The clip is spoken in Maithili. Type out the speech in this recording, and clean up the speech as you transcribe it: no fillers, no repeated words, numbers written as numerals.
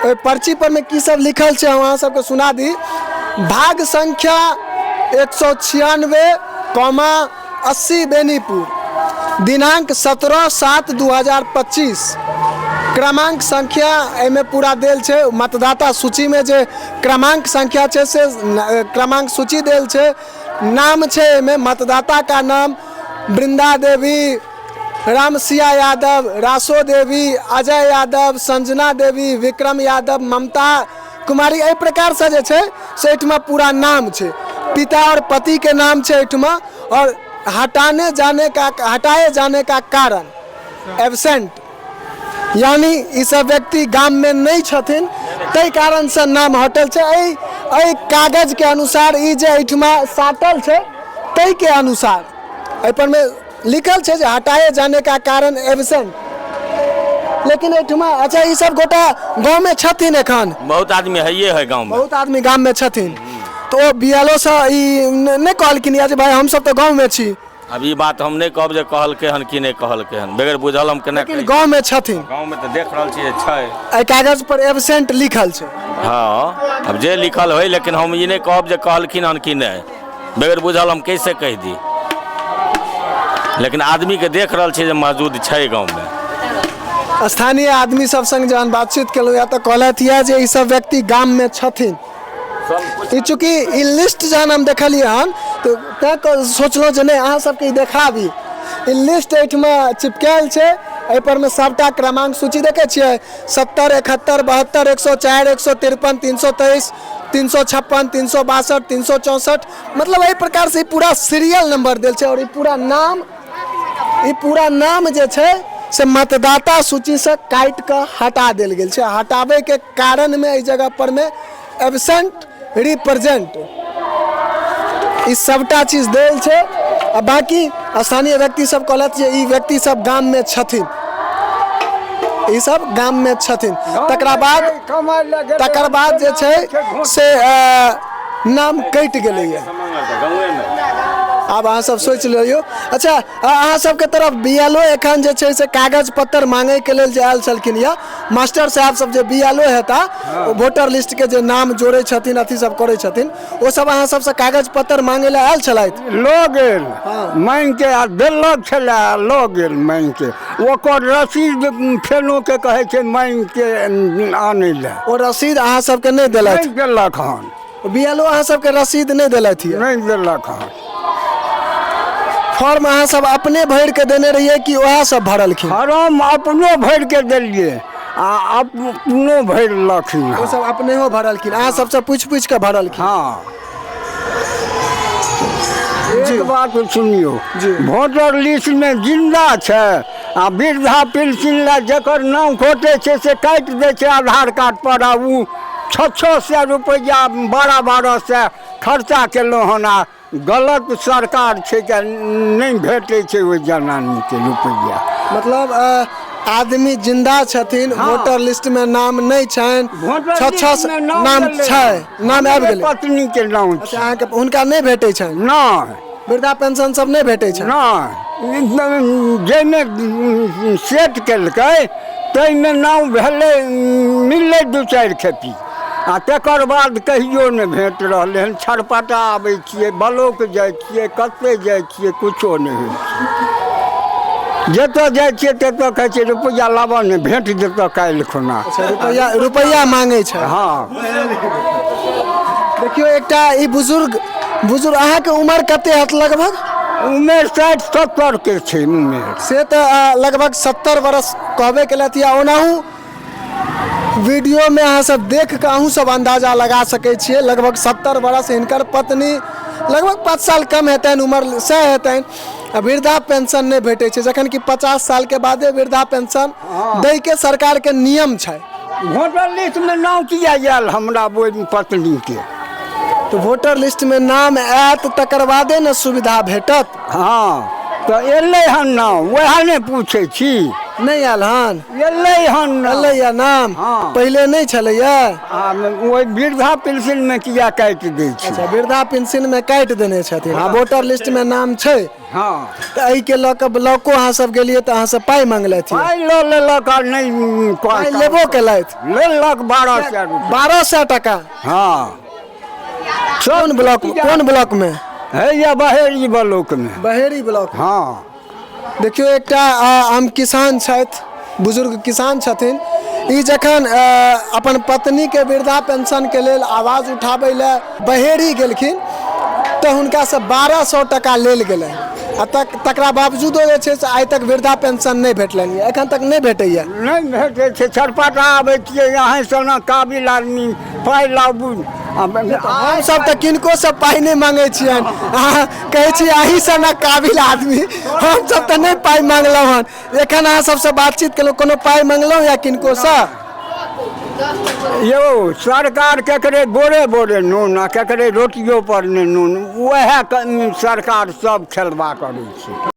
ओहि पर्ची पर मे की सब लिखल छै हम अहाँ सबके सुना दी। भाग संख्या 196 कॉमा 80 बेनीपुर, दिनांक 17/7/2025, क्रमांक संख्या एहिमे पूरा देल छै। मतदाता सूचीमे जे क्रमांक संख्या छै से क्रमांक सूची देल छै। नाम छै एहिमे, मतदाता का नाम वृंदा देवी, रामसिया यादव, रासो देवी, अजय यादव, संजना देवी, विक्रम यादव, ममता कुमारी। एहि प्रकारसँ जे छै से एहिठमा पूरा नाम छै। पिता और पति के नाम छै एहिठमा, और हटाने जाने का हटाए जाने का कारण एबसेंट, यानी ई सब व्यक्ति गाममे नहि छथिन, ताहि कारणसँ नाम हटल छै। एहि एहि कागजके अनुसार, ई जे एहिठमा साटल छै ताहिके अनुसार एहिपर मे लिखल छै जे हटाए जाने का कारण एबसेंट, लेकिन एहिठमा अच्छा ई सब गोटा गाँवमे छथिन एखन? बहुत आदमी हइए है गाँव में। बहुत आदमी गाममे छथिन, तऽ ओ बी एल ओ सँ ई नहि कहलखिन या जे भाइ हमसब तऽ गाँवमे छी? अब ई बात हम नहि कहब जे कहलकै हन कि नहि कहलकै हन, बगैर बुझल हम केना लेकिन गाँवमे छथिन। गाँवमे तऽ देख रहल छियै छै। एहि कागज पर एबसेंट लिखल छै। हँ, अब जे लिखल होइ, लेकिन हम ई नहि कहब जे कहलखिन हन कि नहि, बगैर बुझल हम कैसे कहि दी। लेकिन आदमीके देख रहल छियै जे मौजूद छै गाँवमे। स्थानीय आदमी सब संग जहन बातचीत केलहुँ या तऽ कहलथि यऽ जे ई सब व्यक्ति गाममे छथिन। ई चूँकि ई लिस्ट जहन हम देखलियै हन तऽ तैँ सोचलहुँ जे नहि, अहाँ सबके ई देखाबी। ई लिस्ट एहिठमा चिपकायल छै, एहिपर मे सबटा क्रमांक सूची देखै छियै, 70, 71, 72, 104, 153, 323, 356, 362, 364, मतलब एहि प्रकारसँ ई पूरा सीरियल नंबर देल छै। और ई पूरा नाम जे छै से मतदाता सूचीसँ काटि कऽ हटा देल गेल छै। हटाबैके कारणमे एहि जगह पर मे एबसेंट रिप्रेजेंट ई सबटा चीज देल छै। आ बाकी स्थानीय व्यक्ति सब कहलथि जे ई व्यक्ति सब गाममे छथिन, ई सब गाममे छथिन। तकरा बाद जे छै से नाम कटि गेलैए। आब अहाँ सब सोचि लियौ। अच्छा, अहाँ सबके तरफ बी एल ओ एखन जे छै से कागज पत्तर मांगैके लेल जे आयल छलखिन यऽ, मास्टर साहब सब जे बी एल ओ हेता, ओ वोटर लिस्ट के जे नाम जोड़ै छथिन, अथी सब करै छथिन, ओ सब अहाँ सबसँ कागज पत्तर मांगै लए आयल छलथि? लऽ गेल मांगि के आ देलक छलै, आ लऽ गेल मांगि के। ओकर रसीद फेनो के कहै छै मांगि के आनै लए। ओ रसीद अहाँ सबके नहि देलथि? नहि देलक हन। बी एल ओ अहाँ सबके रसीद नहि देलथि यऽ? नहि देलक हन। फॉर्म अहाँ सब अपने भरि के देने रहियै कि वएह सब भरलखिन? फॉर्म अपनो भरि के देलियै आ अपनो भरलखिन। ओ सब अपनेहो भरलखिन, अहाँ सबसँ पूछि पूछि के भरलखिन? हँ। एक बात सुनियौ। जी। वोटर लिस्टमे जिन्दा छै आ वृद्धा पेंशन लए जकर नाम खोटै छै से काटि दै छै आधार कार्ड पर, आ ओ 600 रुपैआ, 1200 खर्चा केलहुँ हन, आ गलत सरकार छै के नहि भेटै छै ओहि जनानीके रुपैआ। मतलब आदमी जिंदा छथिन, वोटर लिस्ट में नाम नहि छनि। वोटर छओ छओ लिस्टमे नाम नाम गेलै। छै, नाम आबि गेलै। पत्नीके नाम छै। अच्छा, अहाँके हुनका नहि भेटै छनि? नहि। वृद्धा पेंशन सब नहि भेटै छनि? नहि, जाहिमे सेट केलकै ताहिमे नाम भेलै, मिललै दू चारि खेपी, आ तकर बाद कहियो नहि भेट रहलै हन। छरपटा आबै छियै, बलौक जाइ छियै, कतऽ जाइ छियै, किछो नहि होइ छै। जतऽ जाइ छियै ततऽ कहै छियै रुपैआ लाबऽ ने, भेट जेतऽ काल्हि खुना। अच्छा, रुपैआ रुपैआ मांगै छै? हँ। देखियौ, एकटा ई बुजुर्ग, बुजुर्ग, अहाँके उमर कते हत लगभग? उमेर 60-70 के छै उमेर। से तऽ लगभग 70 बरस कहबे केलथि। या ओनाहु वीडियोमे अहाँ सब देख कऽ अहूँ सब अंदाजा लगा सकै छियै, लगभग 70 बरस। हिनकर पत्नी लगभग 5 साल कम हेतनि उमर, सएह हेतनि। आ वृद्धा पेंशन नहि भेटै छै, जखन कि 50 सालके बादे वृद्धा पेंशन दैके सरकारके नियम छै। वोटर लिस्टमे नाम किया आयल हमरा ओहि पत्नीके? तऽ वोटर लिस्टमे नाम आयत तकर बादे ने सुविधा भेटत। हँ, तऽ एलै हन नाम, वएह ने पूछै छी। नहि आयल हन? एलै हन ने। एलैया नाम? हँ। पहिले नहि छलैया? आ ओहि वृद्धा पेंशनमे किया काटि दै छै? अच्छा, वृद्धा पेंशन मे काटि देने छथिन आ वोटर लिस्ट मे नाम छै। हँ। तऽ एहिके लऽ कऽ ब्लॉको अहाँ सब गेलियै तऽ अहाँ सब पाइ मंगलथि? पाइ लऽ लेलक आ नहि पाइ लेबो केलथि? लेलक 1200 रुपया। 1200 टाका? हँ। कोन ब्लॉक, कोन ब्लॉक मे? हैया बहेरी ब्लॉकमे। बहेरी ब्लॉक? हँ। देखियौ, एकटा आम किसान छथि, बुजुर्ग किसान छथिन। ई जखन अपन पत्नीके वृद्धा पेंशनके लेल आवाज उठाबै लए बहेरी गेलखिन तऽ हुनकासँ 1200 टाका लेल गेलनि आ तकरा बावजूदो जे छै से आइ तक वृद्धा पेंशन नहि भेटलनि यऽ, एखन तक नहि भेटैए। नहि भेटै छै। छरपटा आबै छियै अहाँ सना काबिल आदमी, पाइ लाबू। हमसब तऽ किनकोसँ पाइ नहि मांगै छियनि। अहाँ कहै छी अहीं सनक काबिल आदमी, हमसब तऽ नहि पाइ मांगलहुँ हन। एखन अहाँ सबसँ बातचीत केलहुँ, कोनो पाइ मांगलहुँ या किनकोसँ? यौ, सरकार केकरे बोरे बोरे नून आ केकरे रोटियो पर नहि नून, उएह सरकार सब खेलबा करै छै।